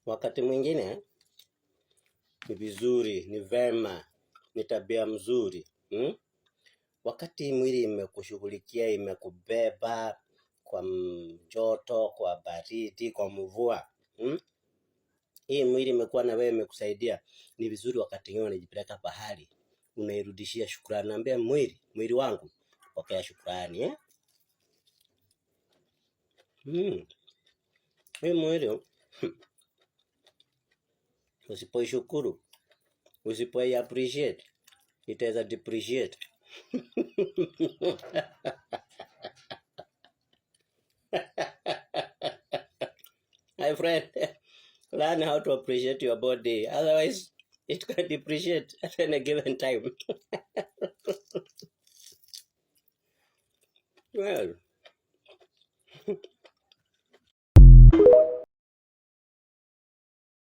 Wakati mwingine ni vizuri, ni vema, ni tabia mzuri, Wakati mwili imekushughulikia, imekubeba kwa joto, kwa baridi, kwa mvua, Hii mwili imekuwa na wewe, imekusaidia. Ni vizuri wakati mwingine unajipeleka pahali, unairudishia shukrani. Naambia mwili, mwili wangu, pokea shukrani, eh? Hii mwili usipoishukuru, usipoi appreciate, itaweza depreciate. My friend, learn how to appreciate your body. Otherwise, it can depreciate at any given time. Well,